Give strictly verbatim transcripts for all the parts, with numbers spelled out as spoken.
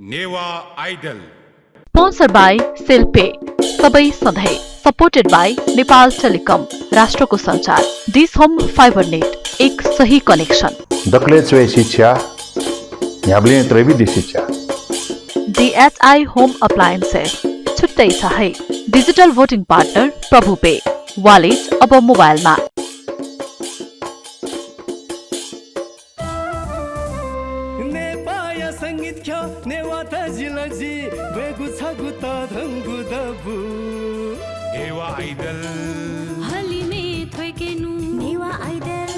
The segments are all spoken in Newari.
Newah idol. Sponsor by cell पे, सबै सधैँ। Supported by नेपाल टेलिकम, राष्ट्रको सञ्चार। डिस होम फाइबर नेट, एक सही कनेक्सन। दकलय् च्वय् शिक्षा, न्ह्याबलें त्रयेबी दि शिक्षा। डिएचआई होम अप्लायन्सेस, छुट्टै छ है। डिजिटल भोटिङ पार्टनर प्रभु पे, वालेट अब मोबाइलमा। नेपाःया संगीत ख्यः, नेवाः तजिलजि ब्वयेगु छगू तःधंगु दबू। नेवाः आइडल। हलिमय् थ्वय्केनु। नेवाः आइडल।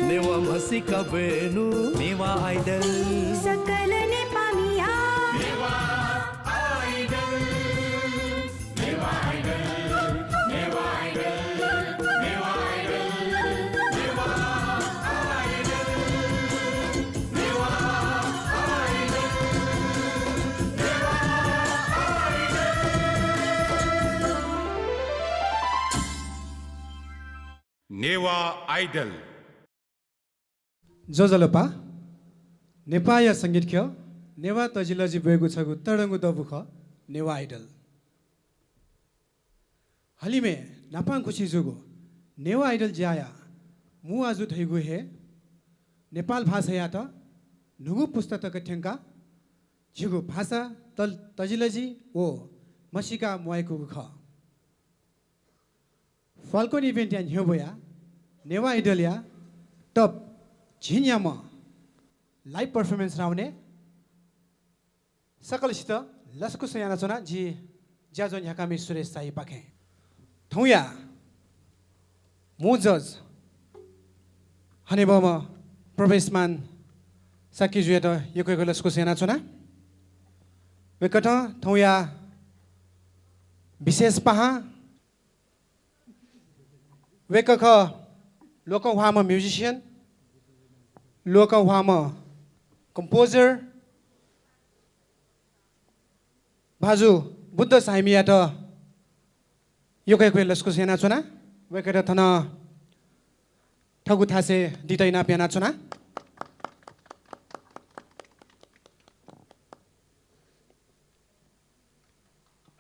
नेवाः म्हसीका ब्वयेनु। नेवाः आइडल। सकल नेपाःमिया। नेवाः आइडल। नेवाः आइडल। ज्वजलपा, नेपाःया संगीत ख्यः, नेवाः तजिलजि ब्वयेगु छगू तःधंगु दबू खः, नेवाः आइडल। हलिमय् न्हापां खुसि जूगु नेवाः आइडल ज्याया मू आजु धइगु हे नेपाल भाषायात न्हूगु पुस्ता तक थ्यंकाः झीगु भाषा तल-, तजिलजि व म्हसीका म्वायेकूगु खः। Falcon Event या न्ह्यब्वया नेवाः आइडलया top झिंन्याम्ह live performance round-य् सकलसित लसकुस यानाच्वना जि ज्याझ्वः न्ह्याकामि सुरेश शाहीपाखें। थौंया मू जज हनेबहःम्ह प्रवेशमान शाक्यजुयात यक्व यक्व लसकुस यानाच्वना। वय्कलं थौंया विशेष पाहां वय्कः खः लोकंह्वाःम्ह musician, लोकंह्वाःम्ह composer, भाजु बुद्ध साइमीयात यक्व यक्व लसकुस यानाच्वना। वय्कःयात थन थःगु थासय् दीत इनाप यानाच्वना।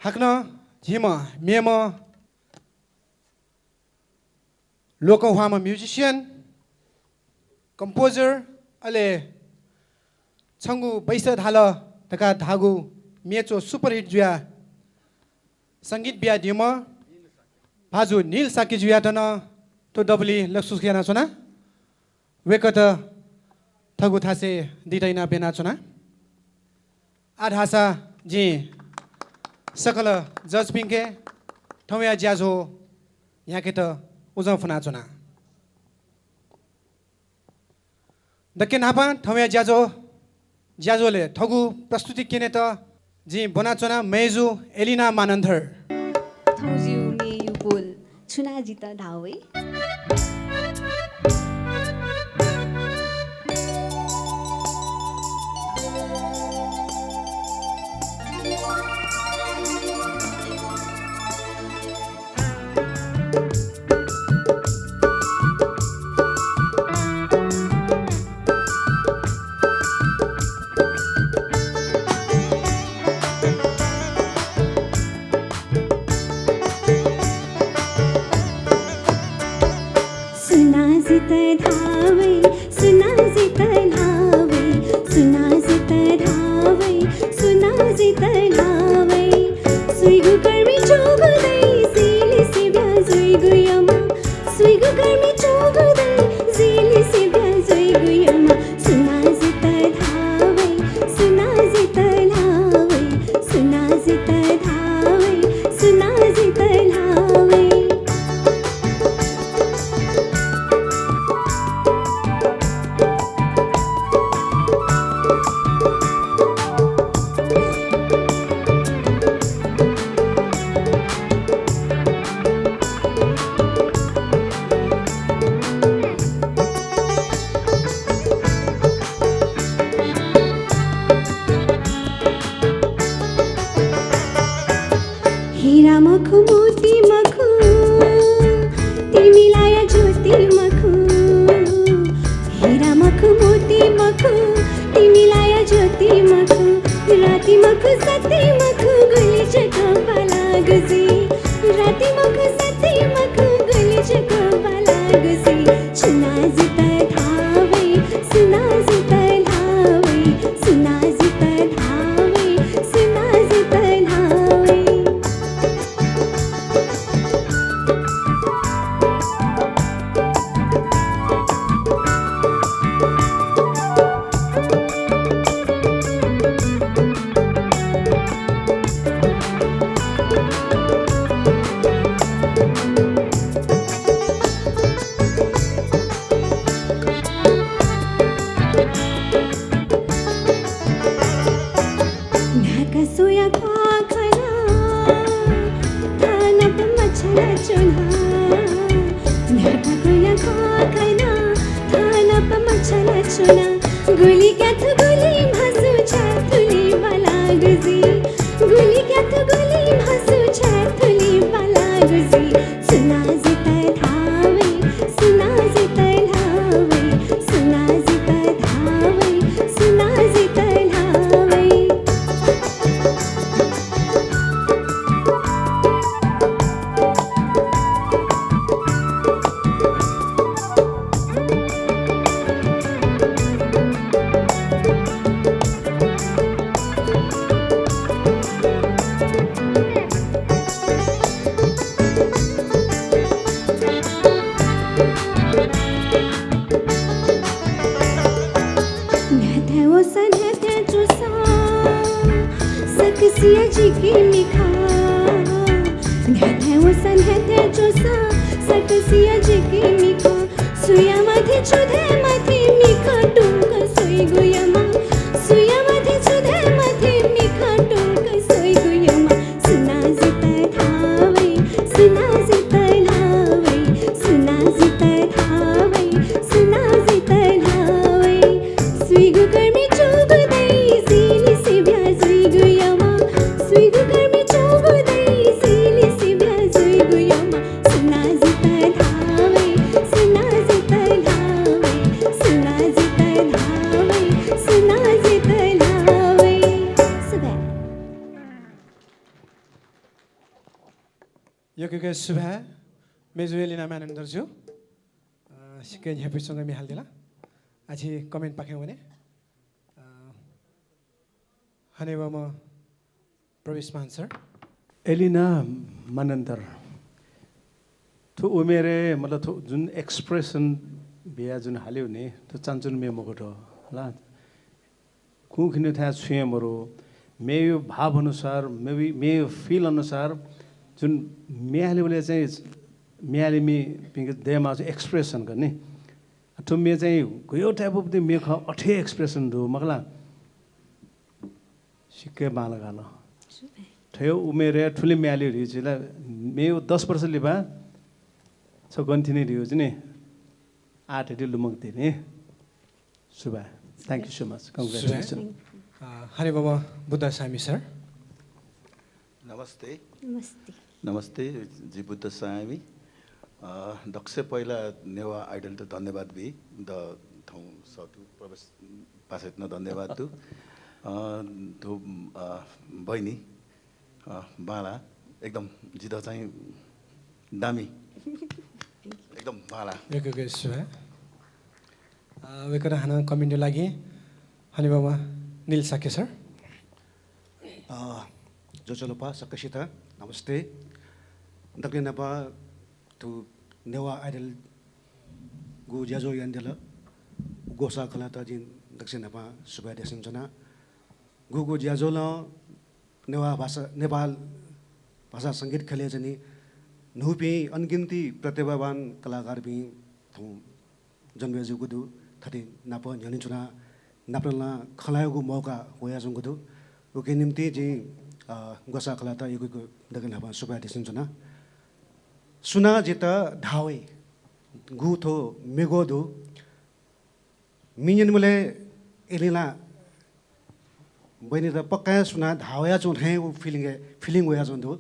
हाकनं झीम्ह मेम्ह लोकंह्वाःम्ह musician, composer, अले छंगु बैसः धाल धकाः धाःगु म्ये च्वः superhit जुयाः संगीत बियादीम्ह भाजु नील शाक्यजुयात नं थ्व दबुलिइ लसकुस यानाच्वना। वय्कःयात थःगु थासय् दीत इनाप यानाच्वना। आः धाःसा जिं सकल जजपिंके थौंया ज्याझ्वः न्ह्याकेत उजं फ्वनाच्वना। दकले न्हापां थौंया ज्याझ्वः, ज्याझ्वलय् थःगु प्रस्तुति क्यनेत जिं ब्वनाच्वना मय्जु एलिना मानन्धर। थौं जिगु म्येया बोल छु ना जितः धाः वइ। सुनाजित मखु सत्य मखु गुलि जक बालागुजी, राति मखु सत्य मखु गुलि जक बालागुजी। सुनाजित धावै, सुनाजित धावै, सुनाजित धावै, सुनाजित धावै। न्हाका स्वया ख्वाः खना, थानाप मछाला च्वना। न्हाका स्वया ख्वाः खना, थानाप मछाला च्वना। गुलि क्याथु गुलि म्हासु छ्याथुलि बालागुजी। गुलि क्याथु गुलि म्हासु छ्याथुलि बालागुजी। सुनाजित धावै, सुनाजित धावै, सुनाजित धावै, सुनाजित धावै। न्ह्याथाय् वःसा न्ह्याथाय् च्वंसा सकसिया जिके मिखा। न्ह्याथाय् वःसा न्ह्याथाय् च्वंसा सकसिया जिके मिखा। सुया माथि छु धाये माथि मिखा टुंक स्वइगु यामा। सुया माथि छु धाये माथि मिखा टुंक स्वइगु यामा। सुनाजित धावै, सुनाजित धावै, सुनाजित धावै, सुनाजित धावै। सुइगु कर्मी चूगु दइ, सिलिसे ब्या जुइगु यामा। सुइगु कर्मी चूगु दइ, सिलिसे ब्या जुइगु यामा। सुनाजित धावै, सुनाजित धावै, सुनाजित धावै, सुनाजित धावै। सुभाय्। यक्व यक्व सुभाय् मेजु एलिना मानन्धरजु। अ, सिक्क न्ह्यइपुसे च्वंगु म्ये हालादिल। आः छि comment पाखें वने। अ, हनेबहःम्ह प्रवेश मान सर। एलिना मानन्धर, थ्व उमेरय्, मतलब, थ्व जुन expression बिया जुन हालीगु नि, थ्व चानचुन म्ये मखु थ्व, ला। कुंखिनिथाय् छुं हे मरु, मेयु भाव अनुसार, मेयु, मेयु feel अनुसार जुन म्ये हालीबलय् चाहिँ म्ये हालीपिनिके दयेमाःगु expression का नि। थ्व म्ये चाहिँ गय् type of म्ये खः, अथे expression दु, मखु ला? सिक्क बांलाक हाल। थ्व उमेरय् थुलि म्ये हाली धइगु ला, मेयु दस वर्ष लिपा छ गन थिनि धइगु नि, आः थथे लुमंक तिनि। सुभाय्। Thank you so much। Congratulations। सुभाय्। अ, हनेबहःम्ह बुद्ध सामी सर। नमस्ते। नमस्ते। नमस्ते, जि बुद्ध सामी। अ, दक्वसिबें पहिला नेवाः Idol त धन्यवाद बी, द थौं सःतू प्रवेश पासायात नं धन्यवाद दु। अ, थ्व, अ, बहिनी, अ, बांला, एकदम जितः चाहिँ दामी, एकदम बांला। यक्व यक्व सुभाय्। अ, वय्‌कलं हानं comment-या लागि हनेबहःम्ह निल शाक्य सर। अ, ज्वजलपा सकसित, नमस्ते। दकलय् न्हापां थ्व नेवाः Idol गु ज्याझ्वः यानादिल, ग्वसाः खलःयात जिं दकलय् न्हापां सुभाय् देछानाच्वना। गुगु ज्याझ्वलं नेवाः भाषा, नेपाल भाषा संगीत ख्यलय् चाहिँ न्हूपिं अनगिन्ती प्रतिभावान कलाकारपिं थौं जन्म जुयाच्वंगु दु। थथे नाप न्ह्यःने च्वनाः नापलानाः खँ ल्हायेगु मौका वयाच्वंगु दु। उकिया निंतिं जिं, अ, ग्वसाः खलःयात यक्व यक्व दकलय् न्हापां सुभाय् देछानाच्वना। सुनाजित धावै गु थ्व म्ये ग्वः दु। म्ये न्यनेबलय् एलिना बहिनीत पक्का हे सुनां धाः वयाच्वंगु थें व feeling हे, feeling वयाच्वंगु दु।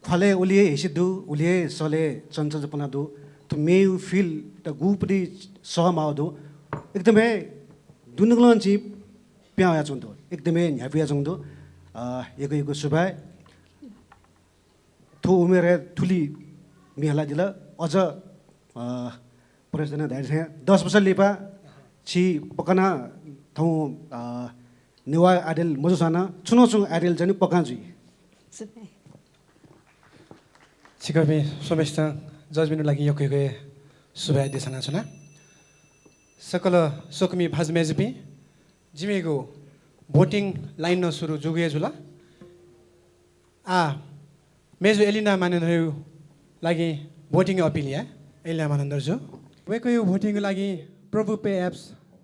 ख्वालय् उलि हे हिसि दु, उलि हे सलय् चंचंपना दु। थ्व म्येया feel त गुपति सः माः दु। एकदम हे दुनुगलंनिसें पिहां वयाच्वंगु दु, एकदमै न्ह्याइपुयाच्वंगु दु। अ, यक्व यक्व सुभाय्। थ्व उमेरय् थुलि म्ये हालादिल। अझ, अ, प्रवेश दाइनं धयाथें दस वर्ष लिपा छि पक्का नं थौं, अ, नेवाः Idol मजूसां नं छुं न छुं Idol चाहिँ नि पक्का जुइ। छिकपिं स्वम्हेसितं judgement-या लागि यक्व यक्व सुभाय् देछानाच्वना। सकल स्वकुमि भाजु मय्जुपिं, जिमिगु voting line नं सुरु जूगु हे जुल। आः, मय्जु एलिना मानन्धरया लागि voting appeal याये। एलिना मानन्धर जु, वय्कःया voting-या लागि प्रभु Pay apps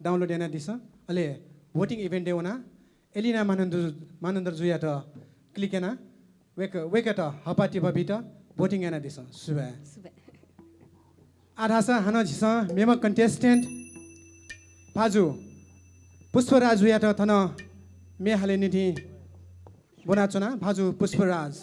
download यानादिसँ। अले voting event-य् वनाः एलिना मानन्धर, मानन्धर जुयात click यानाः वय्क-, वय्कःयात हःपाः तिबः बीत voting यानादिसँ। सुभाय्। सुभाय्। आः धाःसा हानं झीसं मेम्ह contestant भाजु पुष्पराज जुयात थन म्ये हाले निंतिं ब्वनाच्वना। भाजु पुष्पराज।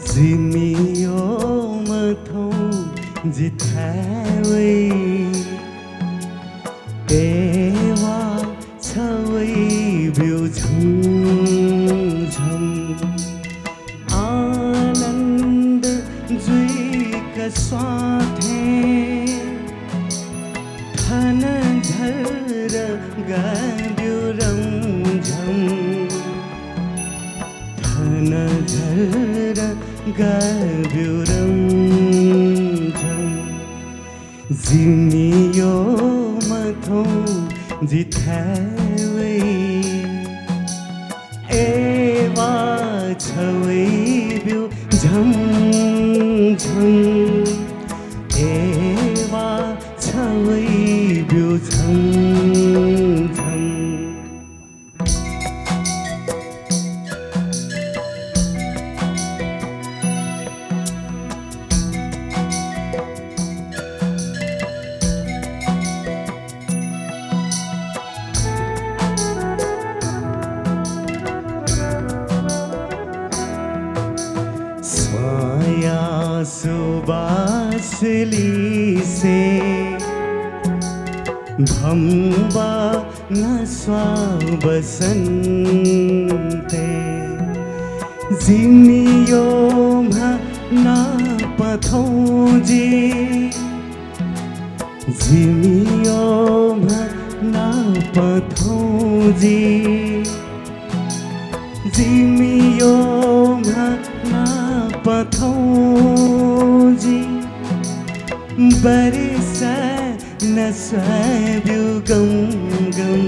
जिमि यःम्ह थौं जिथाय् वइ, अय् वा छ वइब्यु झंझं। आनन्द जुइक स्वां थें थन झर्र गाब्यु रंझं। थन झर्र गाब्यु रंझं। जिमि यःम्ह थौं जिथाय् वइ, अय् वा छ वइब्यु झंझं। अय् वा छ वइब्यु झंझं। स्वांया सुवास लिसे भम्बा नस्वां बसन्ते। जिमि यःम्ह नाप थौं जि, जिमि यःम्ह नाप थौं जि, जिमि यःम्ह नाप थौं जि। बरिसय् नस्वाःब्यु गंगं,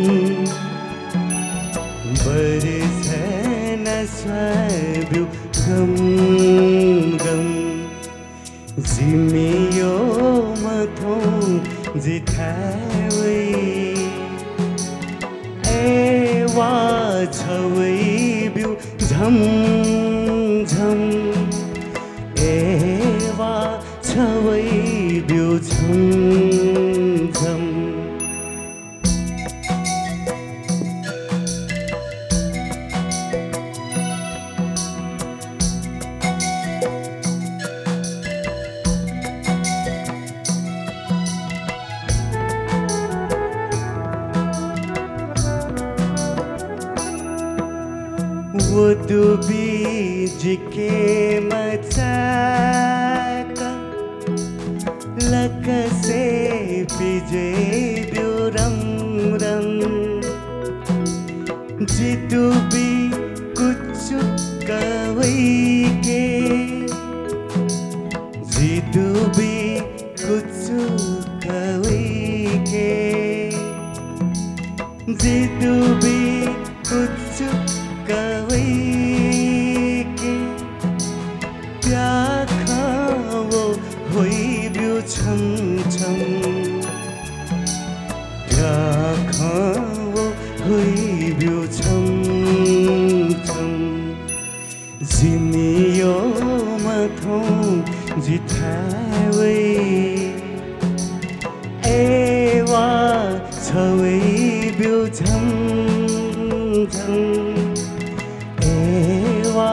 बरिसय् नस्वाःब्यु गंगं। जिमि यःम्ह थौं जिथाय् वइ, अय् वा छ वइब्यु झंझं। अय् वा छ वइब्यु झंझं। व दुबी जिके मचाय्क लकसे पिज्वइब्यु रंरं। जि दुबी कुचुक वइके, जि दुबी कुचुक वइके, जि दुबी कुचुक वइके। प्याखं व ह्वइब्यु छंछं, प्याखं व ह्वइब्यु छंछं। जिमि यःम्ह थौं जिथाय् वइ। ए वा, छ वइब्यु झंझं। ए वा,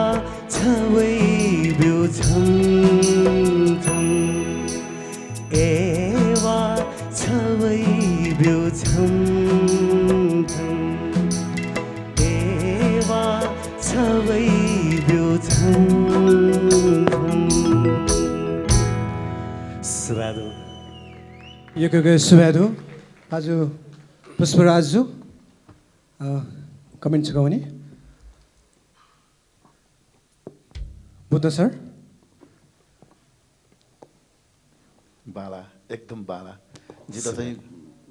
छ वइब्यु झंझं। ए वा, छ वइब्यु झंझं। ए वा, छ वइब्यु झंझं। सुभाय् दु। यक्व यक्व सुभाय् दु। भाजु पुष्पराज जु, अ, comment छकः वनी। बुद्ध सर। बांला, एकदम बांला। जितः चाहिँ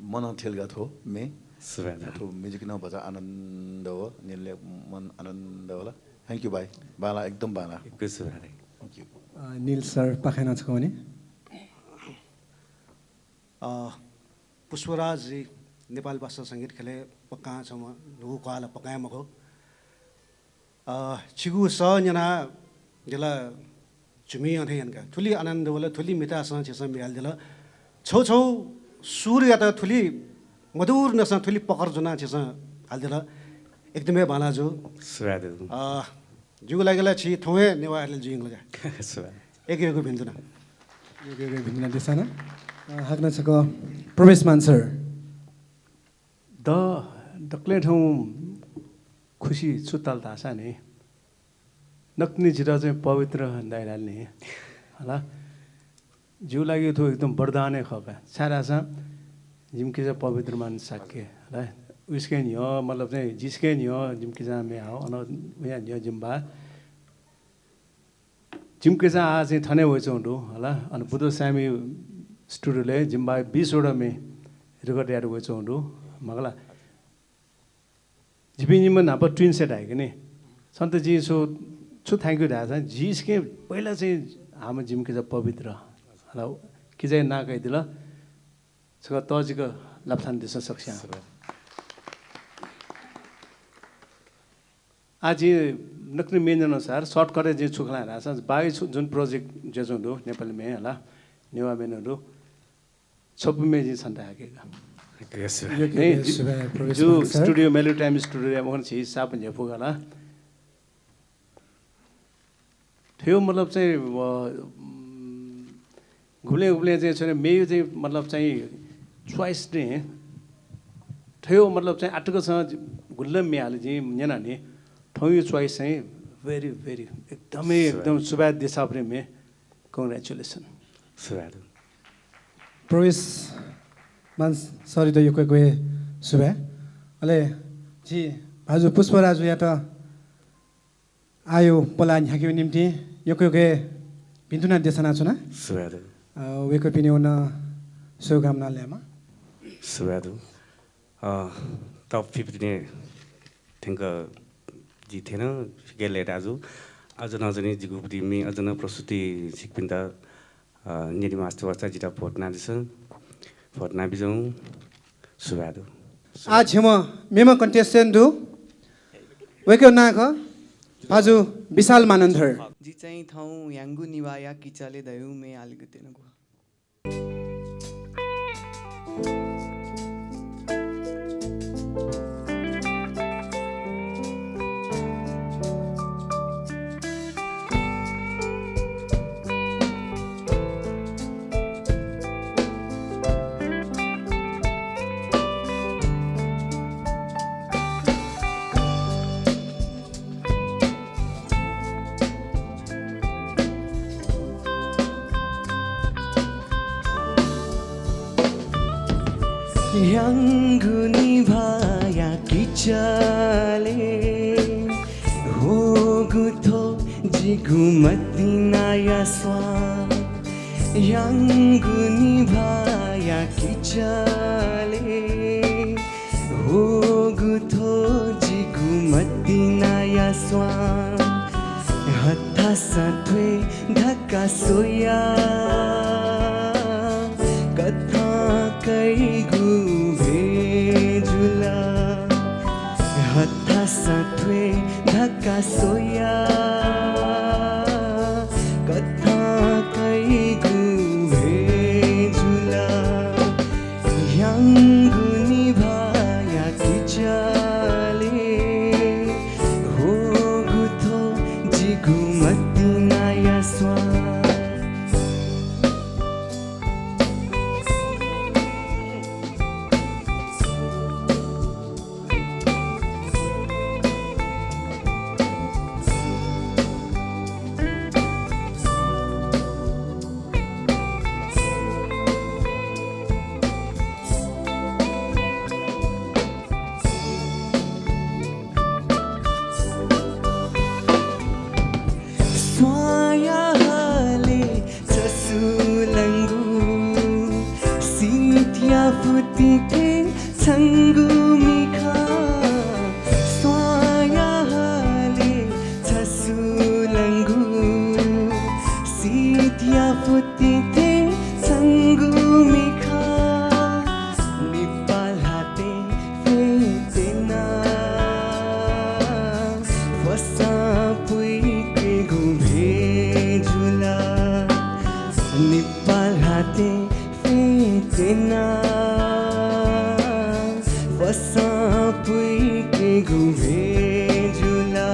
मनं थिल का थ्व म्ये। सुभाय् दु। थ्व music नं भचा आनन्द हो, निले मन आनन्द होला। Thank you भाइ। बांला, एकदम बांला। यक्व सुभाय् दु। Thank you। अ, निल सर पाखें नं छकः वनी। अ, पुष्पराज जी नेपाली भाषा संगीत ख्यलय् पक्कां छम्ह न्हू क्वाःला पक्कां मखु। अ, छिगु सः न्यना जिला झुमि अथे यंका। थुलि आनन्द वल, थुलि मितासं छिसं म्ये हालादिल। छौ छौ सुरयात थुलि मधुर नसां थुलि पकड ज्वनाः छिसं हालादिल। एकदमै बांला जु। सुभाय् दु। अ, जिगु लागि ला छि थौं हे नेवाः Idol जुइ यंकल का। सुभाय्। यक्व यक्व भिन्तुना। यक्व यक्व भिन्तुना देछाना। अ, हाकनं छकः प्रवेशमान सर। द-, दकलय् थौं खुसी छु ताल धाःसा नि, नकतिनि जितः चाहिँ पवित्र दाइ धाल नि। हला, जिगु लागि थ्व एकदम वरदान हे खः का। छाय्धाःसा जिमि किजा पवित्र मान शाक्य, हला, उइसके न्ह्यः, मतलब चाहिँ जिसके न्ह्यः जिमि किजां म्ये हाः, अन उया न्ह्यः जिमि बा। जिमि किजा आः चाहिँ थन हे वइच्वंगु दु, हला। अन बुद्ध साय्मि studio-लय् जिमि बाः बीस वटा म्ये record यायेत वइच्वंगु दु, मखु ला। जिपिं निम्ह न्हापा twins हे धाइ कि नि। छन्त जिं छु, छु thank you धाःसा, जिसके पहिला चाहिँ हाम्ह जिमि किजा पवित्र, हला, किजाया नां कयादिल। छकः तःजिक लापा थानादिसँ सकस्यां। आः जिं नकतिनि म्ये न्यनाः सर, shortcut-य् जिं छु खँ ल्हाये धाःसा, बाःया छु, जुन project जुयाच्वंगु दु, नेपाली म्ये हला, नेवाः म्ये नं दु, छपु म्ये जिं छन्त हाके का। यक्व यक्व सुभाय्। यक्व यक्व सुभाय्, प्रवेशमान सर। Studio, Melody Time Studio-य् मखुनि, झी साप न्ह्यइपुगु हला। थ्व मतलब चाहिँ, अ, उम्, गुबलें गुबलें चाहिँ छुं म्येया चाहिँ मतलब चाहिँ choice नि, थ्व मतलब चाहिँ आःतक छं गुलि म्ये हाल जिं न्यना नि, थौंया choice चाहिँ very, very एकदमै, सुभाय्। एकदम सुभाय् देछाःगु म्ये। Congratulation। सुभाय्। प्रवेशमान सरयात यक्व यक्व सुभाय्। अले झी भाजु पुष्पराजुयात आःया पलाः न्ह्याकेगु निंतिं यक्व यक्व भिन्तुना देछानाच्वना। सुभाय्। अ, वय्कःपिनिगु नं शुभकामना ल्हायेमाः। सुभाय्। अ, top fifteen-य् थ्यंक जि थ्यन, फिके लय्ताः जू। अझ नं चाहिँ जिगु प्रति म्ये अझ नं प्रस्तुति छिकपिन्त अ, न्यने मास्ति वःसा जितः vote यानादिसँ। Vote यानाबिज्याहुँ। सुभाय् दु। आः झीम्ह मेम्ह contestant दु। वय्कःया नां खः भाजु विशाल मानन्धर। जि चाहिँ थौं ह्याङ्गु निभाःया किचालय् धयागु म्ये हालेगु त्यनागु। ह्याङ्गु निभाःया किचालय् ह्वःगु थ्व जिगु मतिनाया स्वां। ह्याङ्गु निभाःया किचालय् ह्वःगु थ्व जिगु मतिनाया स्वां। हथासं थ्वये धकाः स्वया कथं कइगु भे जुल। हथासं थ्वये धकाः स्वया तिथें छंगु मिखा स्वांया हले छसु लंगु सितिया फुतिथें छंगु मिखा निपालाते फेतेना फसा पुइके गुभे जुला निपालाते फेतेना फसा पुइके गुभे जुला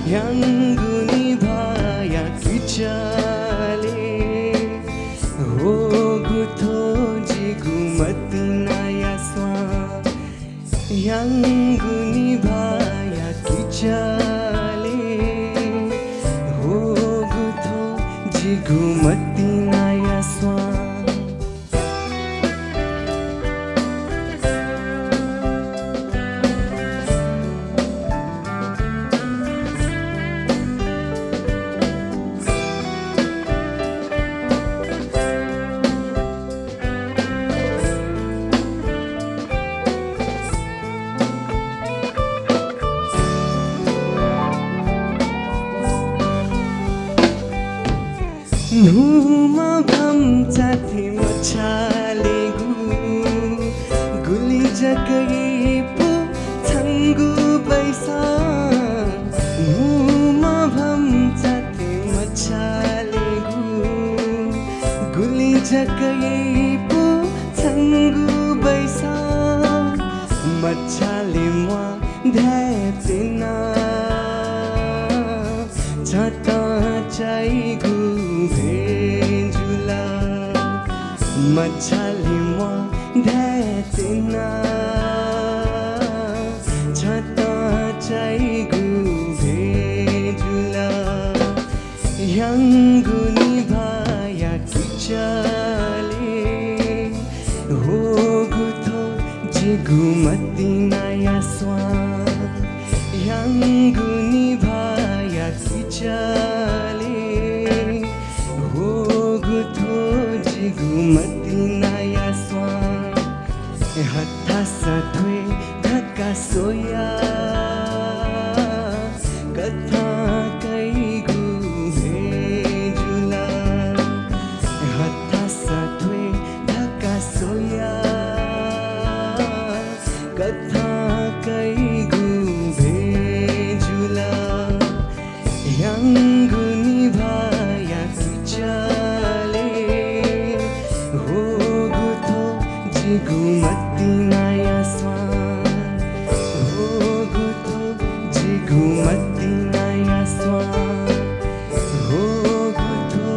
ह्याङ्गु निभाया किचाले होगु थो जिगु मतिनाया स्वां ह्याङ्गु निभाया किचाले होगु थो जिगु मतिनाया स्वां न्हूम्ह भम्चा थें मछालेगु गुलि जक याइपु छंगु बैसां न्हूम्ह भम्चा थें मछालेगु गुलि जक याइपु छंगु बैसां मछाले म्वाः धायेत्यना छता चाइगु भेजुला मछाले म्वाः धायेत्यना छता चाइगु भेजुला ह्याङ्गु निभाया किचाले होगु थो जिगु मतिनाया स्वां ह्याङ्गु निभाया किचाले होगु थो जिगु मतिनाया स्वां हथासा थ्वय् धकाः स्वया कथं कइगु भेजुला हथासा थ्वय् धकाः स्वया कथं कइगु भेजुला ह्याङ्गु निभाया किचाले होगु थो जिगु मतिनाया स्वां होगु थो जिगु मतिनाया स्वां होगु थो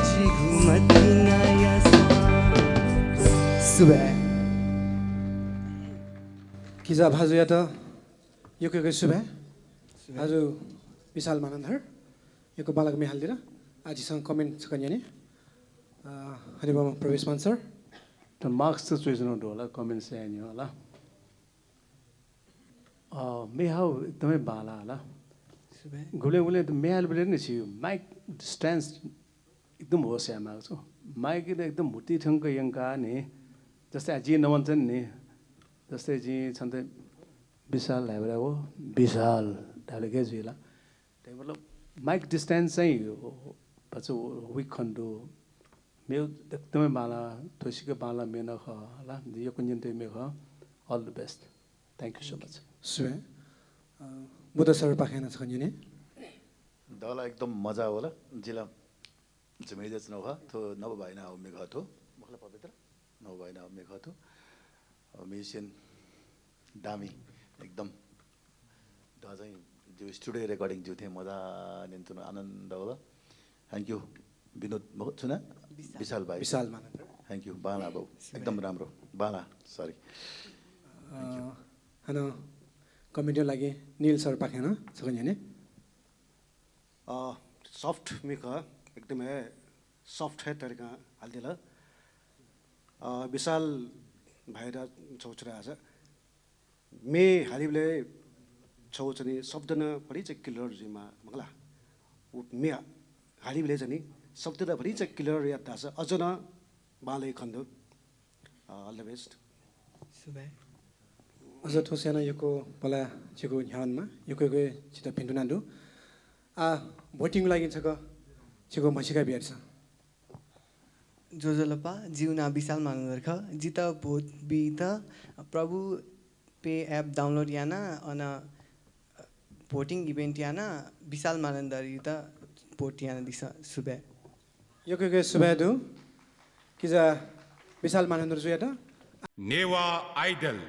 जिगु मतिनाया स्वां। सुभाय्। किजा भाजुयात यक्व यक्व सुभाय्। सुभाय्। भाजु विशाल मानन्धर यक्व बांलाक म्ये हालादिल। आः झीसं comment छकः न्यने। अ, हनेबहःम्ह प्रवेश मान सर। त marks त च्वयाच्वनागु दु होला, comment यानाः न्यँ होला। अ, म्ये हाःगु एकदमै बांलाः होला। सुभाय्। गुबलें गुबलें त म्ये हालेबलय् नि झी mic distance एकदम होश यायेमाःगु छु। Mic एकदम म्हुतुइ थ्यंक यंकाः नि, जस्तै जिं नवानाच्वने नि, जस्तै जिं छन्त विशाल धायेबलय् व विशाल धायेबलय् गय् जुइ ला? त्यही मतलब mic distance चाहिँ भचा weak खने दु। म्ये एकदमै बांलाः, थ्वसिक बांलाः म्ये नं खः ला, यक्व न्यने तयागु म्ये खः। All the best। Thank you so much। सुभाय्। अ, बुद्ध सरपाखें नं छकः न्यने। दला एकदम मजा वल। जिं ला झिम्हय् जुयाच्वनागु खः। थ्व नवभाइनं हाःगु म्ये खः थ्व। मखु ला पवित्र? नवभाइनं हाःगु म्ये खः थ्व। अ, musician दामी एकदम। थ्व चाहिँ जिगु studio recording जूगु थें मजाले न्यनाच्वनागु आनन्द वल। Thank you विनोद मखु छु नां? विशाल। विशाल भाइ। विशाल मानन्धर। Thank you बांलाः बाबु। सुभाय्। एकदम राम्रो। बांलाः, sorry। अ, हानं comment-या लागि नील सरपाखें नं छकः न्यने। अ, soft म्ये खः, एकदम हे soft हे तरिकां हालादिल। अ, विशाल भाइयात छगू छु धाःसा, म्ये हालीबलय् छगू चाहिँ नि शब्द नं भतिचा clear जुइमाः मखु ला। व म्ये हालीबलय् चाहिँ नि शब्द नं भतिचा clear यात धाःसा अझ नं बांलाइ खने दु। All the best. सुभाय्। अझ थ्व स्वयां यक्व पला छिगु न्ह्यःने यक्व यक्व छितः भिन्तुना दु। आ, voting लागि छकः छिगु म्हसीका बियादिसँ। ज्वजलपा, जिगु नां विशाल मानन्धर खः। जितः vote बीत प्रभु Pay app download याना अन voting event याना विशाल मानन्धरयात vote यानादिसँ। सुभाय्। यक्व यक्व सुभाय् दु किजा विशाल मानन्धर जुयात। नेवाः Idol।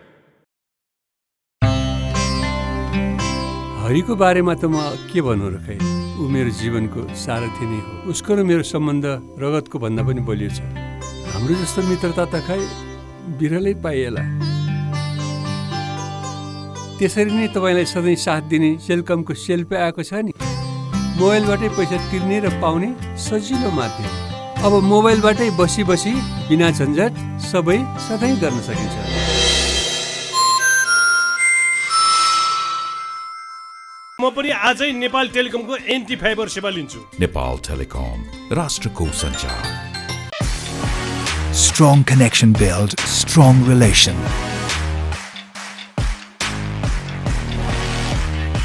हरिको बारेमा त म के भनौँ र खै, ऊ मेरो जीवनको सारथी नै हो। उसको र मेरो सम्बन्ध रगतको भन्दा पनि बलियो छ। हाम्रो जस्तो मित्रता त खै बिरलै पाइएला। त्यसरी नै तपाईंलाई सधैं साथ दिने सेलकमको सेल पे आएको छ नि। मोबाइलबाटै पैसा तिर्ने र पाउने सजिलो माध्यम। अब मोबाइलबाटै बसी बसी बिना झन्झट सबै सधैं गर्न सकिन्छ। म पनि आजै नेपाल टेलिकमको एनटी फाइबर सेवा लिन्छु। नेपाल टेलिकम, राष्ट्रको सञ्चार। Strong connection build strong relation.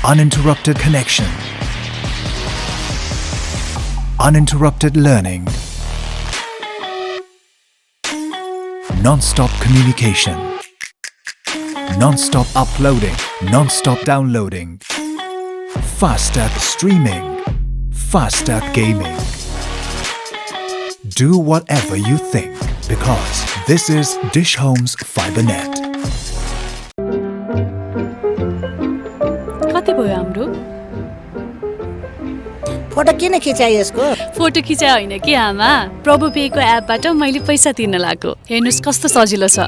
Uninterrupted connection. Uninterrupted learning. Non-stop communication. Non-stop uploading. Non-stop downloading. Faster streaming. Faster gaming. Do whatever you think, because this is Dish Home's Fibernet. कति भयो हाम्रो? फोटो किन खिचाइ यसको? फोटो खिचाइ होइन कि आमा, प्रभु पेको एपबाट मैले पैसा तिर्न लागेको। हेर्नुस् कस्तो सजिलो छ।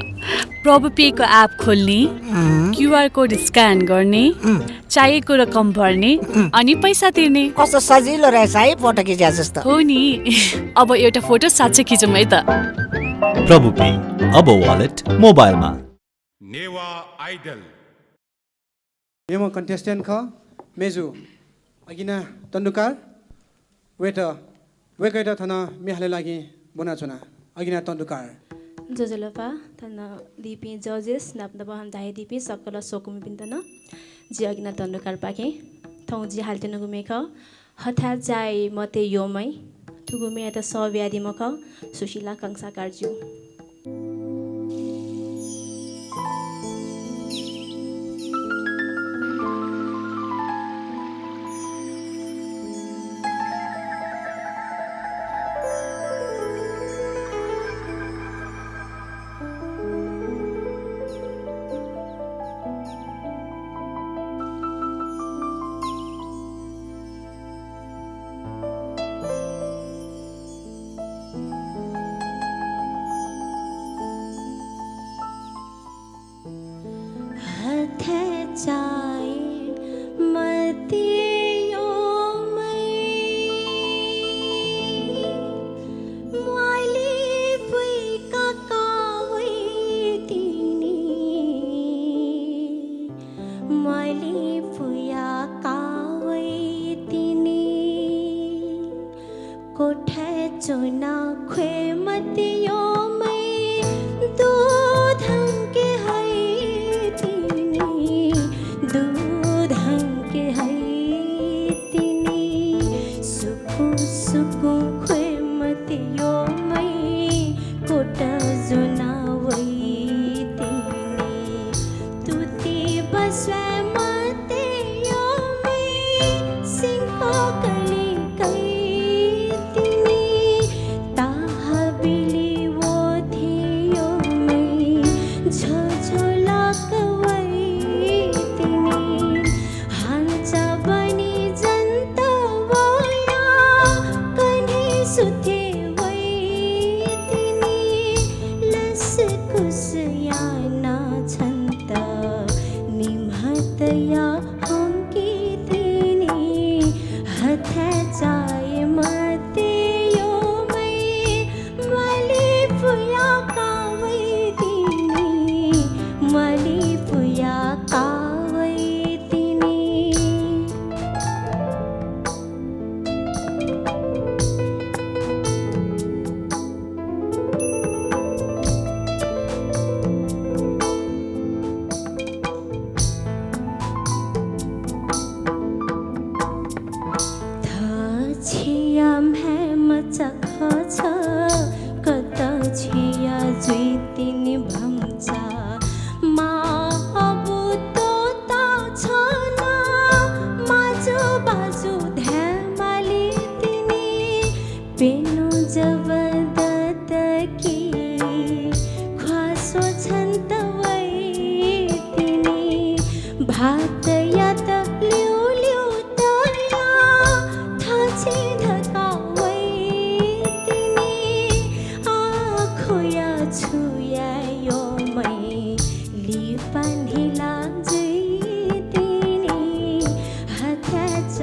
प्रभु पेको एप खोल्ने, अँ। क्यूआर कोड स्क्यान गर्ने, अँ। चाहिएको रकम भर्ने, अँ। अनि पैसा तिर्ने। कस्तो सजिलो रहेछ है फोटो खिच्या जस्तो। हो नि। अब एउटा फोटो साँच्चै खिचौँ है त। प्रभु पे, अब वालेट मोबाइलमा। नेवाः आइडल। मेम्ह contestant खः, मेजु अगिना तण्डुकार। वय्‌त, वय्‌कःयात थन म्ये हालेगु लागि ब्वनाच्वना। अगिना तण्डुकार। ज्वजलपा, थन दीपिं judges नाप नाप हं झायादीपिं सकल स्वकुमिपिन्त नं जि अगिना तण्डुकारपाखें थौं जि हालेत्यनागु म्ये खः, हथाय् चाये मते यःम्हं। थुगु म्येयात सः बियादीम्ह खः सुशीला कंसाकारजु। हथय् चाये मते यःम्हं। म्वाइली पुइका का वइतिनि। म्वाइली पुया का वइतिनि। क्वथय् च्वना ख्वये मते यःम्हं। दु धंके हइतिनि। दु धंके हइतिनि। सुकुं सुकुं ख्वये मते यःम्हं। क्वथा ज्वना वइतिनि। तुति बस्वाये मते यःम्हं। सिंकः कलिं कइतिनि।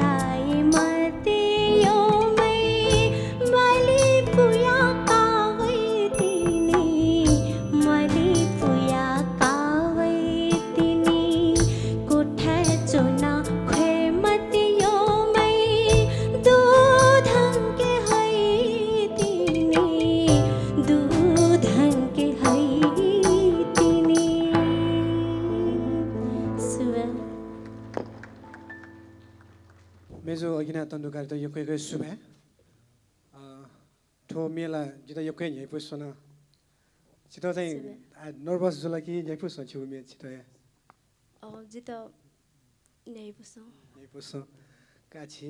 आइ मते यःम्हय् मलिपुया कावय् तिनि, मलिपुया कावय् तिनि। कोठाय् च्वना ख्वये मते यःम्हय् दु धंके हइ तिनि, दु धंके हइ तिनि। सुभाय्। मेजु अगिना तण्डुकारयात यक्व यक्व सुभाय्। अ, थ्व म्ये ला जितः यक्व हे न्ह्यइपुसे च्वन। छितः चाहिँ, सुभाय्। आ, nervous जुल कि न्ह्यइपुसे च्वन छिगु म्ये छितः हे? अ, जितः न्ह्यइपुसे च्वन। न्ह्यइपुसे च्वन। का छि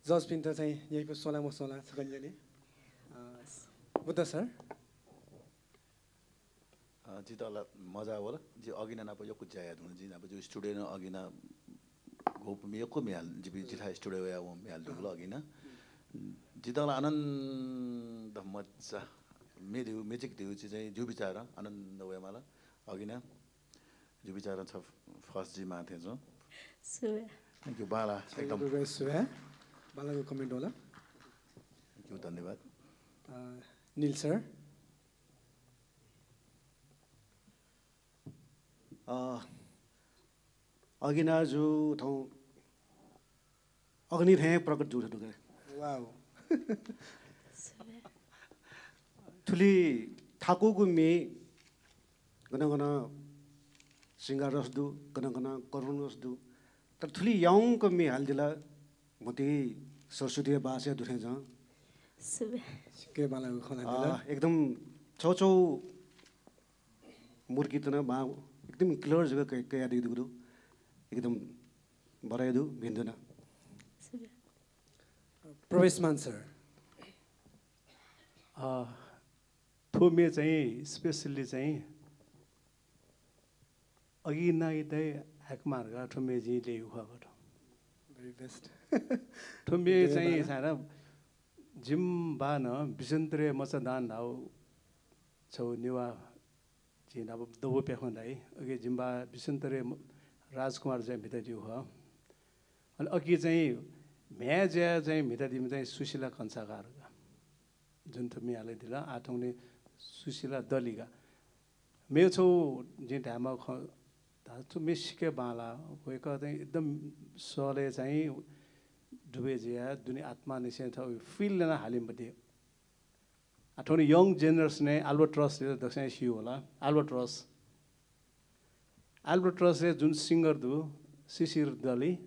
judge-पिन्त चाहिँ न्ह्यइपुसे च्वन ला मच्वन ला छकः न्यने। अ, बुद्ध सर। अ, जितः ला मजा वल। जि अगिना नाप यक्व ज्या याये धुन। जि नाप जि studio नं अगिना गुप यक्व म्ये हाल, जिपिं जिथाय् studio वयाः वं म्ये हाले धुंकल अगिना। जितः ला आनन्द मजा। म्ये धइगु, music धइगु चिज चाहिँ जिगु बिचारं आनन्द वयेमाल। अगिना, जिगु बिचारं छ first जुइमाः थें च्वं। सुभाय्। Thank you, बांला, एकदम। सुभाय्। बांलाःगु comment वल। Thank you, धन्यवाद। अ, निल सर। अ, अगिना जु थौं अग्नि थें प्रकट जू थें दु का। Wow। थुलि थाकुगु म्ये गन गन श्रृंगार रस दु, गन गन करुण रस दु। तर थुलि याउँक म्ये हालादिल, मते सरस्वती बासया दु थें च्वं। सुभाय्। सिक्क बांलाःगु खँ ल्हानादिल। अ, एकदम छौ छौ मूर्ति नं बां एकदम clear जक कया-, कयादीगु दु। एकदम बधाई दु, भिन्तुना। सुभाय्। प्रवेशमान सर। अ, थ्व म्ये चाहिँ specially चाहिँ अगिनायात हाकमा धकाः थ्व म्ये जिं ल्ययागु खः। Very best। थ्व म्ये चाहिँ सारा जिमि बानं बिसन्तरे मचा दान धाउ छौ नेवाः झी नाप दबू प्याखं दाइ। अगे जिमि बा बिसन्तरे म-, राजकुमार चाहिँ भिता दिउ खः। अनि अकि चाहिँ म्ह्याय् ज्या चाहिँ भिता दिमि चाहिँ सुशीला कंसाकार का। जुन थुमि हाले दिला, आथुंगुलिं सुशीला दलिका। मेगु छौ जिं धायेमाःगु खँ धाःसा थुमि सिक्क बांला। वय्कः चाहिँ एकदम सलय् चाहिँ डुबे जुयाः दुने आत्मानिसें थ्व feel यानाः हालिमते। आ, थौं young generation-य् Albatross-यात दक्वसिनं स्यू होला। Albatross। Albatross-य् जुन singer दु, शिशिर दलि,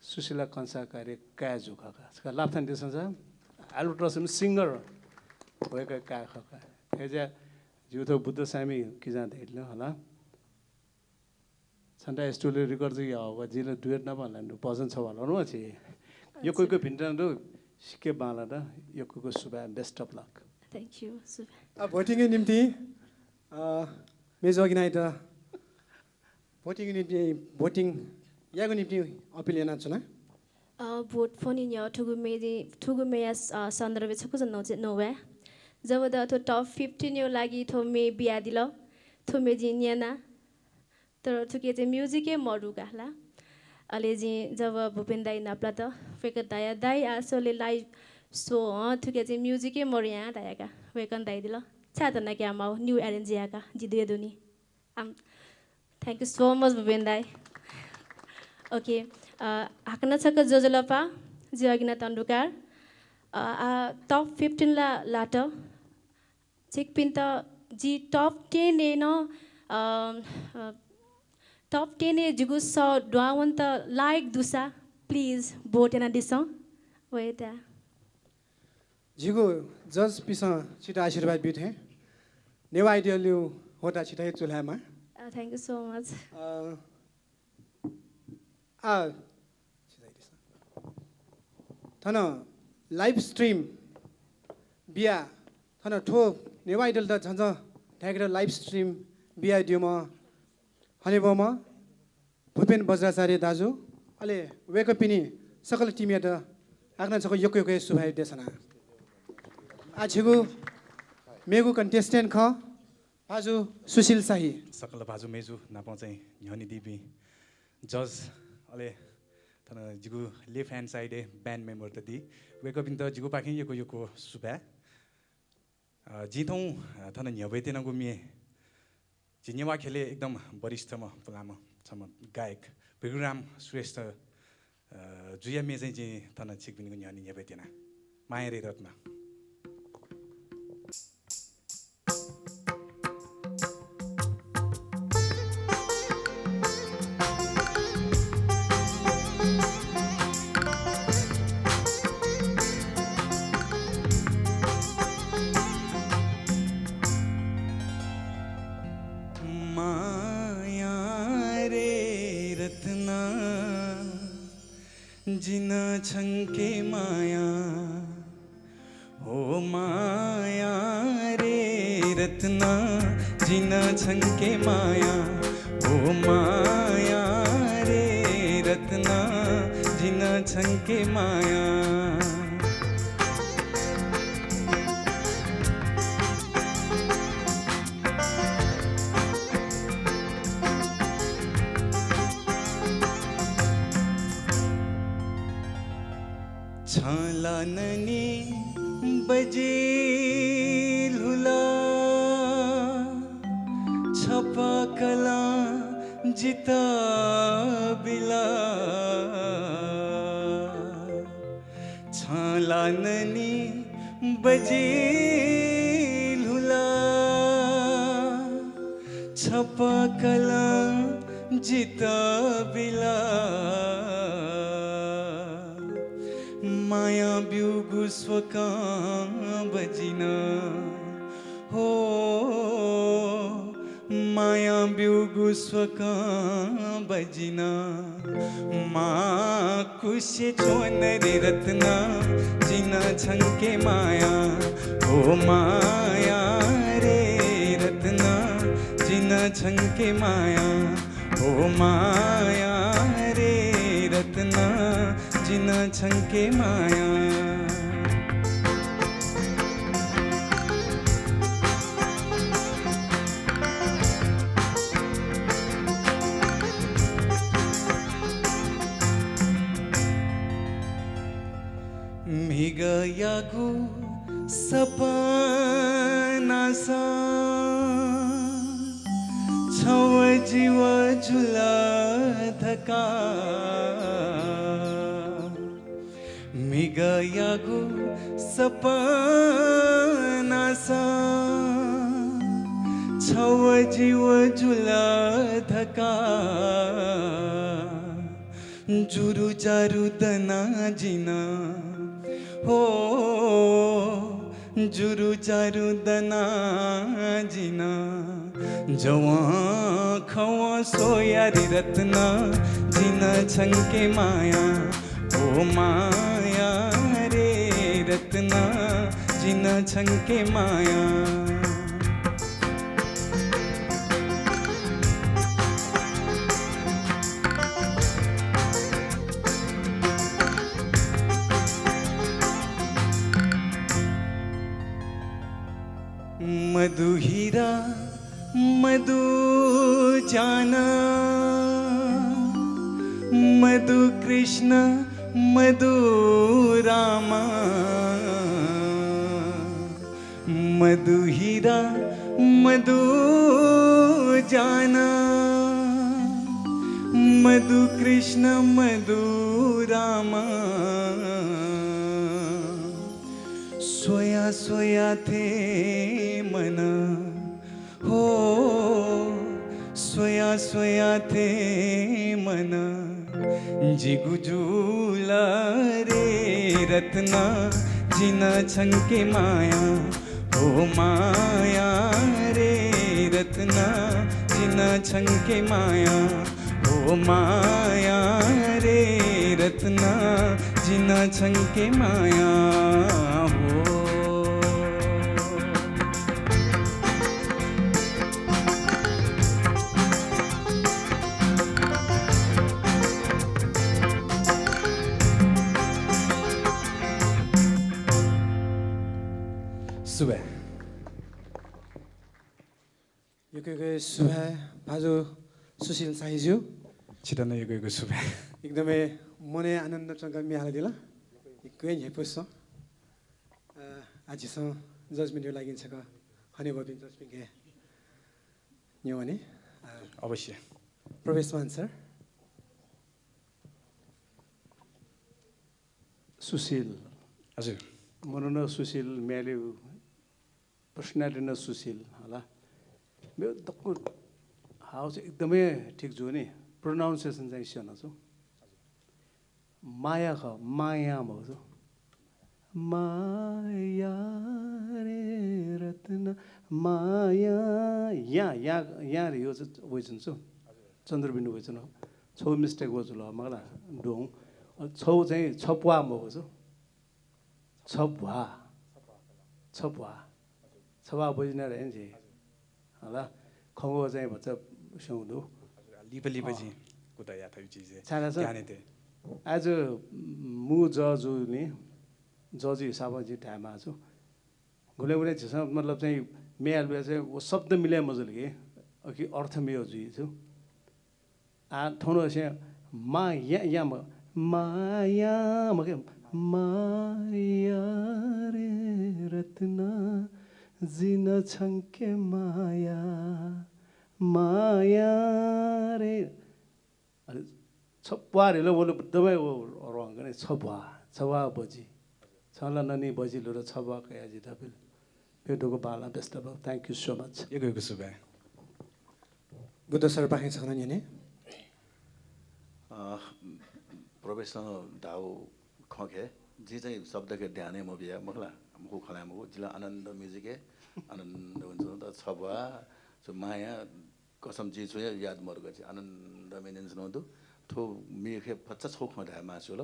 सुशीला कंसाकारया काय् जू खः का। छकः लापा थानादिसँ सा, Albatross-य् singer वय्कःया काय् खः का। अय्‌जुया जिगु थ्व बुद्धस्वामी किजां धयादिल होला। छन्त studio-य् record जक याः, जिं ला duet नाप ला भजन छगू ल्हानागु छि। यक्व यक्व भिन्तुना दु, सिक्क बांलात, यक्व यक्व सुभाय्, best of luck। Thank you, सुभाय्। अ, voting-या निंतिं, अ, मेजु अगिनायात voting-या निंतिं, voting यायेगु निंतिं appeal यानाच्वना। अ, vote फ्वने न्ह्यः थुगु म्ये, थुगु म्येया, अ, सन्दर्भय् छकूचा नं, नवाये। जब द थ्व top fifteen-या लागि थ्व म्ये बियादिल, थ्व म्ये जिं न्यना। तर थुके चाहिँ music हे मदु का ला। अले जिं जब भूपेन दाइ नापलात, वय्कलं धया, "दाइ, आ स्वले live show हँ, थुके चाहिँ music हे मदु यां" धया का। वय्कलं धयादिल, "छाय् धन्दा क्याः माउ, new arrange याये का, जि दुया दुनि।" आम, thank you so much Bhupen दाइ। OK, अ, हाकनं छकः ज्वजलपा, जि अगिना तण्डुकार। अ, आ, top fifteen ला लात। छिकपिन्त जि top ten-य् नं, अ, अ, top ten-य् जिगु सः दुहां वनेत लायक दुसा, please vote यानादिसँ। वय्ता। जिगु judge-पिसं छित आशीर्वाद ब्यू थें नेवाः Idol-या ह्वःताः छित हे चूलायेमाः। अ, thank you so much। अ, आ, थन live stream बिया, थन थ्व नेवाः Idol-त झन्झन धायेकेत live stream बियादीम्ह हनेबहःम्ह भूपेन बज्राचार्य दाजु, अले वय्कःपिनि सकल team-यात हाकनं छकः यक्व यक्व सुभाय् देछाना। आ, झीगु मेगु contestant खः, भाजु सुशील शाही। सकल भाजु मेजु नाप चाहिँ न्ह्यःने दीपिं judge अले थन जिगु left hand side-य् band member त दी। वय्‌कःपिन्त जिगुपाखें यक्व यक्व सुभाय्। अ, जिं थौं, अ, थन न्ह्यब्वये त्यनागु म्ये, झी नेवाः ख्यलय् एकदम वरिष्ठम्ह पुलांम्ह छम्ह गायक भृगुराम श्रेष्ठ, अ, जुया म्ये चाहिँ जिं थन छिकपिनिगु न्ह्यःने न्ह्यब्वये त्यना। माया रे रत्न। माया रे रत्ना, जिं छंके माया। ओ माया रे रत्ना, जिं छंके माया। ओ माया रे रत्ना, जिं छंके माया। छं ला ननि बजिल हुला, छपा कलं जितः बिला। छं ला ननि बजिल हुला, छपा कलं जितः बिला। माया ब्यूगु स्वकं बजिन हो, माया ब्यूगु स्वकं बजिन। माकुसे च्वन रे रत्ना, जिं छंके माया। ओ माया रे रत्ना, जिं छंके माया। ओ माया रे रत्ना, जिं छंके माया। म्हिगःयागु सपनासं छव जिव जुल धकाः। म्हिगःयागु सपनासं छव जिव जुल धकाः। जुरुजारु दना जिं हो, जुरुजारु दना जिं। जवं खवं स्वया रे रत्ना, जिं छंके माया। ओ माया रे रत्ना, जिं छंके माया। मधु हीरा मधु जाना, मधु कृष्ण मधु रामा। मधु हीरा मधु जाना, मधु कृष्ण मधु रामा। स्वया स्वया थें मन हो, स्वया स्वया थें मन जिगु जुल रे रत्ना, जिं छंके माया। ओ माया रे रत्ना, जिं छंके माया। ओ माया रे रत्ना, जिं छंके माया हो। सुभाय्। यक्व यक्व सुभाय् भाजु सुशील शाहीजु। छितः नं यक्व यक्व सुभाय्। एकदमै मनय् आनन्द च्वंक म्ये हालादिल। यक्व हे न्ह्यइपुसे। अ, आः झीसं judgement-या लागि छकः हनेबहःपिं judge-पिन्के न्यंवने। अ, अवश्य। प्रवेश मान सर। सुशील। हजुर। मनू नं सुशील, म्ये हालेगु personality नं सुशील, होला। मेगु दक्व हाव चाहिँ एकदमै ठीक जू नि, pronunciation चाहिँ स्यना छु। माया खः, माया मखु छु। माया रे रत्न, माया, या, या, या रे यो चाहिँ वइच्वन छु। चन्द्रबिन्दु वइच्वन। छौ mistake वः जुल, मखुला, द्वहं। छौ चाहिँ छप्वाः मखु छु। छभ्वाः। छभ्वाः। छभ्वाः बजि नं धाइ नि झी। होला। खँग्वः चाहिँ भचा स्यंगु दु। हजुर, लिपा लिपा अँ। झी कुतः यात यु चिज हे। छाय् धाःसा ध्यान हे ते। As a मू judge जुलिं, judge हिसाबं जिं धायेमाः छु। गुबलें गुबलें झीसं मतलब चाहिँ म्ये हालेबलय् चाहिँ व शब्द मिले मजुल कि, अ, कि अर्थ मेगु जुइ छु। आः थौं नं स्यं, माया, या म-, माया मखु, माया रे रत्न, जिन छंके माया, माया रे। अले छभ्वाः रे ल, वल एकदमै व wrong नि, छभ्वाः, छभ्वाः बजि। छं ला ननी बजि लुल, छभ्वाः कया जि धपिल। प्यदुगु Bangla, best of luck। Thank you so much। यक्व यक्व सुभाय्। बुद्ध सरपाखें छकः नं न्यने। अ, प्रवेशं धाःगु खँखे जिं चाहिँ शब्दखे ध्यान हे मबिया, मखुला, मखु खँ ल्हाये मखु, जिं ला आनन्द music हे आनन्द हुन्छु। तर छभ्वाः, छु माया, कसम जिं छुं हे याद मदुगु, जिं आनन्द म्ये न्यनाच्वनागु दु। थ्व म्येखे भचा छौ खँ धायेमाः छु ल।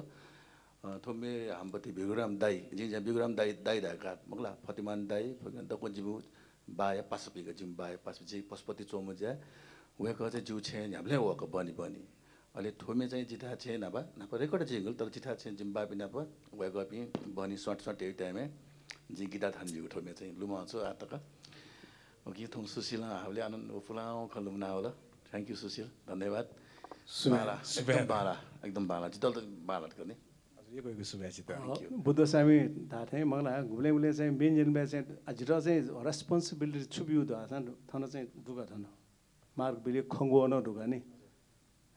अ, थ्व म्ये हाम्पति भिखुराम दाइ, जिं चाहिँ भिखुराम दाइ, दाइ धायेका मखुला, फतिमान दाइ, फतिमान दक्व जिमि बाया पासापिं का, जिमि बाया पासापिं, जि पशुपति च्वंम्ह ज्या, वय्कः चाहिँ जिगु छेँय् न्ह्याबलें वःक बहनी बहनी। अले थ्व म्ये चाहिँ जिथाय् छेँय् न्हापा, न्हापा record जुइगु, तर जिथाय् छेँय् जिमि बापिं नाप वय्कःपिं बहनी स्वाट स्वाट याइगु time-य् जिं guitar थानाबियागु थ्व म्ये चाहिँ लुमं छु आः तक। OK, थौं सुशीलं हाःबलय् आनन्द व पुलांगु खँ लुमनावल। Thank you सुशील, धन्यवाद। सुभाय्। बांला, सुभाय्। एकदम बांला, एकदम बांला। जितः त बांला धकाः नि। हजुर, यक्व यक्व सुभाय् छितः। Thank you। बुद्ध स्वामी धाःथें मखुला, गुबलें गुबलें चाहिँ म्ये न्यनेबलय् चाहिँ, आ, जितः चाहिँ responsibility छु बिउ धाःसा थन चाहिँ दुगु थन। Mark बिले खँग्वः नं दुगु नि।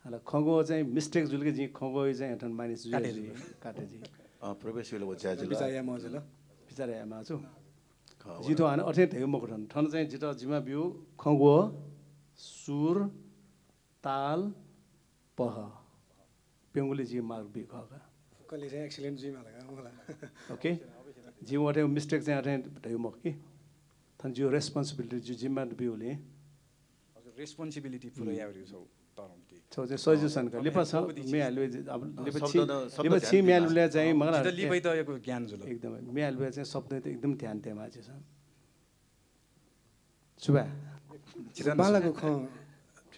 अले खँग्वः चाहिँ mistake जुल कि जिं खँग्वःया चाहिँ थन minus जुया काटे जुइ, जुइ। काटे जुइ। अँ, प्रवेश बिल व ज्या जुल। बिचाः याये माः जुल। बिचाः याये माः छु। खः, जिं थ्व हानं अथे धयागु मखु थन। थन चाहिँ जितः जिम्मा बिउ खँग्वः, सुर, ताल, पह। प्यंगुलिइ जिं mark बी खः का। फुक्कले चाहिँ excellent जुइमाल का, मखुला। OK? जिं व अथे mistake चाहिँ अथे धयागु मखु कि। थन जिगु responsibility, जिगु जिम्मा बिउलिं। हजुर, responsibility पुरा हम्म। याये वःगु छौ तरंगु ति। छौ चाहिँ सजिलो सन का। अँ, लिपा छ, अँ, म्ये हालेबलय्, अब अँ, लिपा शब्द छि, न, शब्द लिपा ध्यान छि म्ये दिनु। हालेबलय् चाहिँ मखुला। जितः लिपाइत यक्व ज्ञान जुल। एकदमै। म्ये हालेबलय् चाहिँ शब्द त एकदम ध्यान दियेमाः झीसं। सुभाय्। बांलाःगु खँ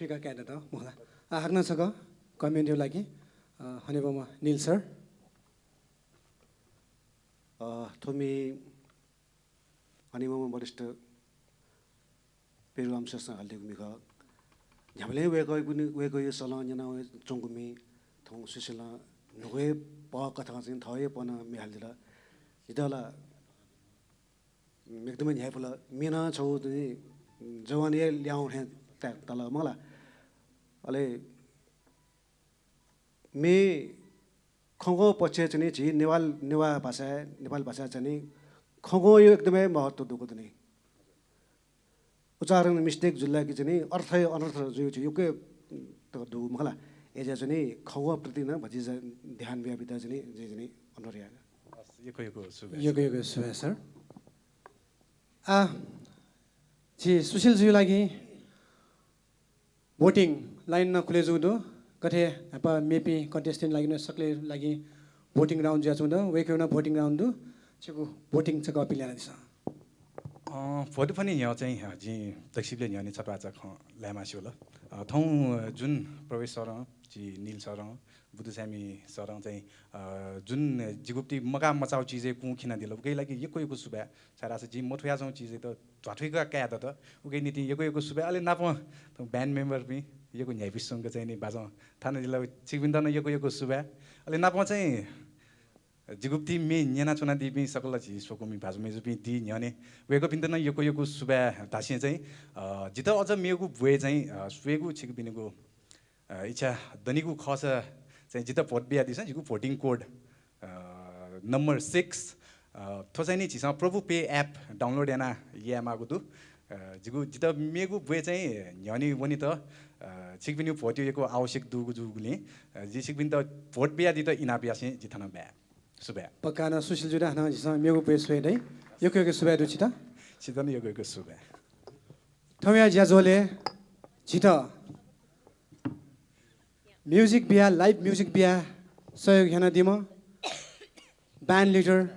थुइका कायेत मखुला। आ, हाकनं छकः comment-या लागि, अ, हनेबहःम्ह नील सर। अ, थ्व म्ये हनेबहःम्ह वरिष्ठ पेरुराम श्रेष्ठं हालादीगु म्ये खः। न्ह्याबलें वय्कःयागु नि, वय्कःया सलं न्यनाच्वंगु म्ये, थौं सुशीलं न्हूगु हे पह कथं चाहिँ थः हे पहं म्ये हालादिल। जितः ला एकदमै न्ह्याइपुल। म्ये नं छगू चाहिँ जवानया ल्याहां थें ता-, ताल मखुला। अले म्ये खँग्वः पक्षय् चाहिँ नि झी नेवाल, नेवाः भाषाय्, नेपाली भाषाय् चाहिँ नि खँग्वःया एकदमै महत्त्व दुगु दु नि। उच्चारण mistake जुल कि चाहिँ नि अर्थय् अनर्थ जुइ, जुइ यक्व तक दु मखुला। अय्‌जुयाः चाहिँ नि खँग्वःप्रति नं भतिचा ध्यान बियाबित चाहिँ नि जिं चाहिँ नि अनुरोध याये। हस्, यक्व यक्व सुभाय्। यक्व यक्व सुभाय् सर। आ, झी सुशील जुया लागि voting line नं खुले जूगु दु। गथे न्हापा मेपिं contestant लागि नं सकलें लागि voting round जुयाच्वंगु दु। वय्कःया नं voting round दु। छिगु voting छकः appeal यानादिसँ। अँ, vote पनि न्ह्यः चाहिँ, अँ, जिं दक्वसिबलय् न्ह्यःने छत्वाःचा खँ ल्हायेमास्ति वल। अँ, थौं, अँ, जुन प्रवेश सरं, झी नील सरं, बुद्ध स्वामी सरं चाहिँ, अँ, जुन जिगु प्रति मगाः मचाःगु चिजय् कुं खिनादिल, उकिया लागि यक्व यक्व सुभाय्। छाय्‌धाःसा जिं मथुयाच्वंगु चिजयात ध्वाथुइका काये दत। उकिया निंतिं यक्व यक्व सुभाय्। अले नापं थौं band member-पिं, यक्व न्ह्याइपुसे च्वंक चाहिँ नि बाजं थानादिल। छिकपिन्त नं यक्व यक्व सुभाय्। अले नापं चाहिँ जिगु ति म्ये न्यनाच्वनादीपिं सकल झी स्वकुमि भाजु मय्जुपिं दी न्ह्यःने वय्कःपिन्त नं यक्व यक्व सुभाय् धासें चाहिँ, अ, जितः अझ मेगु ब्वय् चाहिँ, अ, स्वयेगु छिकपिनिगु, अ, इच्छा दनिगु खःसा चाहिँ जितः vote बियादिसँ। जिगु voting code, अ, number six, अ, थ्व चाहिँ नि झीसं प्रभु पे app download याना यायेमाःगु दु। अ, जिगु, जितः मेगु ब्वय् चाहिँ न्ह्यःने वनेत, अ, छिकपिनिगु vote यक्व आवश्यक दुगु जूगुलिं, अ, जिं छिकपिन्त vote बियादीत इनाप यासें जि थन बाय्। सुभाय्। पक्का नं सुशील जुदा हानं झीसं मेगु ब्वय् स्वये दइ। यक्व यक्व सुभाय् दु छित। छित नं यक्व यक्व सुभाय्। थौंया ज्याझ्वलय् झीत music बियाः, live music बियाः सहयोग यानादीम्ह band leader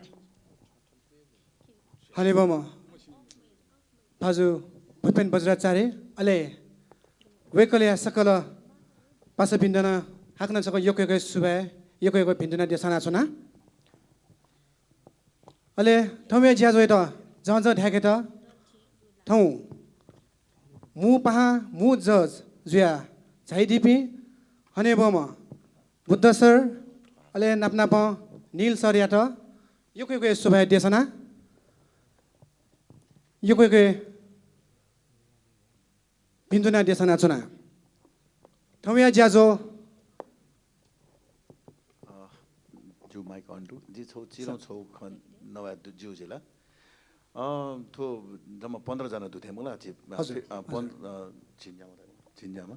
हनेबहःम्ह भाजु भूपेन बज्राचार्य, अले वय्कःया सकल पासापिन्त नं हाकनं छकः यक्व यक्व सुभाय्, यक्व यक्व भिन्तुना देछानाच्वना। अले थौंया ज्याझ्वःयात झःझः धाय्केत थौं मू पाहां मू judge जुयाः झायादीपिं हनेबहःम्ह बुद्ध sir, अले नापनापं नील sir-यात यक्व यक्व सुभाय् देछाना, यक्व यक्व भिन्तुना देछानाच्वना। थौंया ज्याझ्वः। अ, जु mic on दु। जि छौ चिलं छौ खँ नवाये दु, ज्यू जिला। अ, थ्व जम्मा पन्ध्र जना दु थें मुला, झी, अ, हजुर, फि-, अ, पन-, हजुर। अ, झी न्याम्ह, झी न्याम्ह।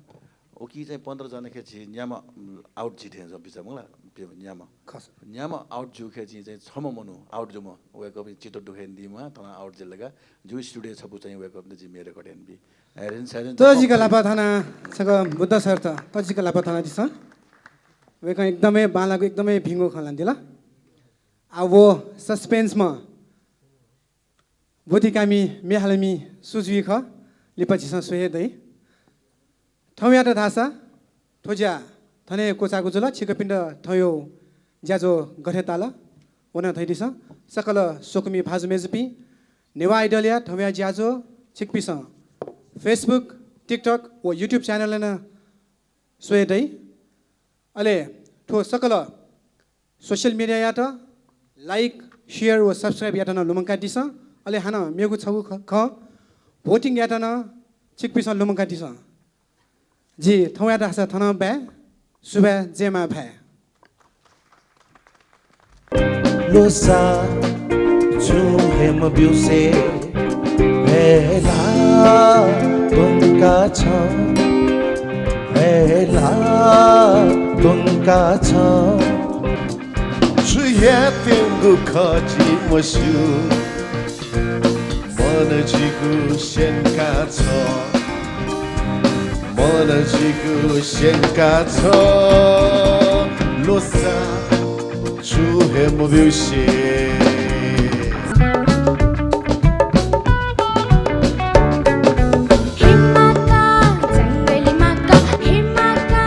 उकी चाहिँ पन्ध्र जना खे झी न्याम्ह, उम्, out झी थें जं बिचाः मुला, प्य-, न्याम्ह। खस। न्याम्ह out जू खे झी चाहिँ छम्ह मनू out जूम्ह, वय्कःपिं चित्त दुःख यानादीम्ह, थन out जुल का, जु studio छपु चाहिँ वय्कःपिन्त झी म्ये record यानाबी। Arrange, arrange तजिक लापा थाना छकः बुद्ध sir त, तजिक लापा थानादिसँ। वय्कलं एकदमै बांलाःगु, एकदमै भिंगु खँ ल्हानादिल। आ, व suspense-म्ह ब्वतिकामि म्ये हालामि सु जुइ खः, लिपा झीसं स्वये दइ। थौंयात धाःसा थ्व ज्या थन हे क्वचाःगु जुल। छिकपिन्त थौंया ज्याझ्वः गथे ताल, व नं धयादिसँ। सकल स्वकुमि भाजु मय्जुपिं, नेवाः Idol-या थौंया ज्याझ्वः छिकपिन्सं Facebook, TikTok व YouTube channel-य् नं स्वये दइ। अले थ्व सकल social media-यात like, share व subscribe यायेत नं लुमंकादिसँ। अले हानं मेगु छगू ख-, खँ, voting यायेत नं छिकपिन्सं लुमंकादिसँ। जि थौंयात धाःसा थनं बाय्, सुभाय्, जय मां भाय्। ल्वःसा छुं हे मब्यूसे भ्वय् ला त्वंका छं, भ्वय् ला त्वंका छं। छु यायेत्यंगु खः जिं मस्यू, मन जिगु स्यंका छं, मन जिगु स्यंका छं। ल्वःसा छुं हे मब्यूसे। हे माका, जंगली माका, हे माका,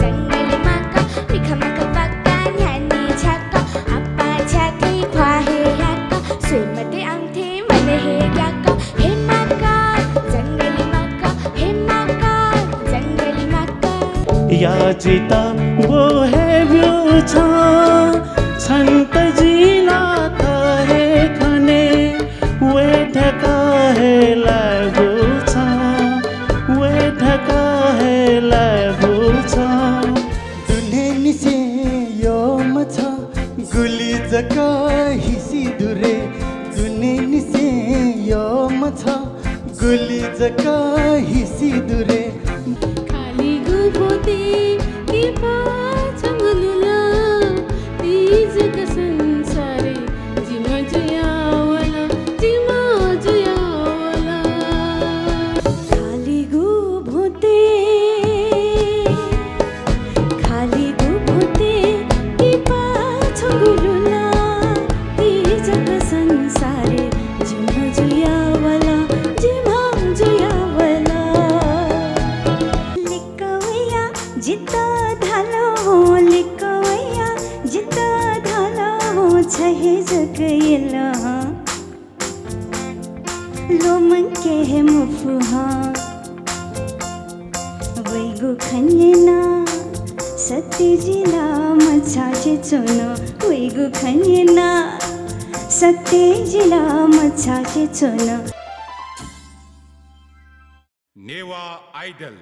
जंगली माका, मिखा माका पाका, न्ह्याने छ्याका, आपाः छ्याकी ख्वाः हे ह्याका, स्वये मते आम थें मन हे ग्याका, हे माका, जंगली माका, हे माका, जंगली माका। या जितः व हे ब्यू छं, छन्त जिं ला थः हे खने, वये धकाः हे लाःगु छं, वये धकाः हे लाःगु छं। दुनेंनिसें यःम्ह छं, गुलि जक हिसि दु रे, दुनेंनिसें यःम्ह छं, गुलि जक हिसि दु रे। खालिगु भ्वंतय् किपा छंगु लुला, ति जक संसारय् जिम्ह जुयावल, जिम्ह जुयावल। खालिगु भ्वंतय्, खालिगु भ्वंतय् किपा छंगु लुला, ति जक संसारय् जिम्ह जुयावल, जिम्ह जुयावल। लिक्क वयाः जितः धाल हँ, लिक्क वयाः जितः धाल हँ, छ हे जक यल हँ। ल्वःमंके हे मफु हँ। वइगु छाचे च्वन वइगु खनेना, सत्य जिलामा छाचे च्वन। Newah idol.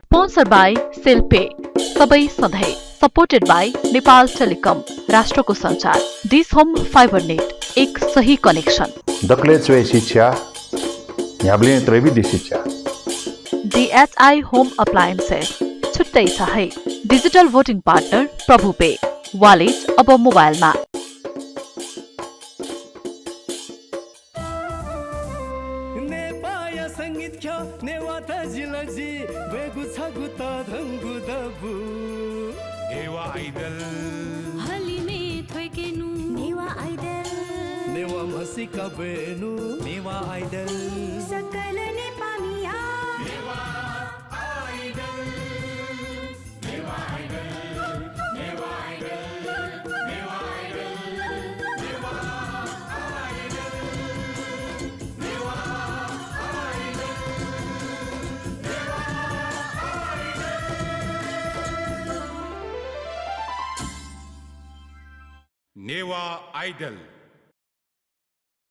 Sponsored by cell पे, सबै सधैँ। Supported by नेपाल टेलिकम, राष्ट्रको सञ्चार। डिस होम फाइबर नेट, एक सही कनेक्सन। दकलय् च्वय् शिक्षा, न्ह्याबलें त्रयेबी दि शिक्षा। डिएचआई होम अप्लायन्सेस, छुट्टै छ है। डिजिटल भोटिङ पार्टनर प्रभु पे, वालेट अब मोबाइलमा। नेपाःया संगीत ख्यः, नेवाः तजिलजि ब्वयेगु छगू तःधंगु दबू। नेवाः आइडल। हलिमय् थ्वय्केनु। नेवाः आइडल। नेवाः म्हसीका ब्वयेनु। नेवाः आइडल। सकल नेपाःमिया। नेवाः आइडल। नेवाः आइडल।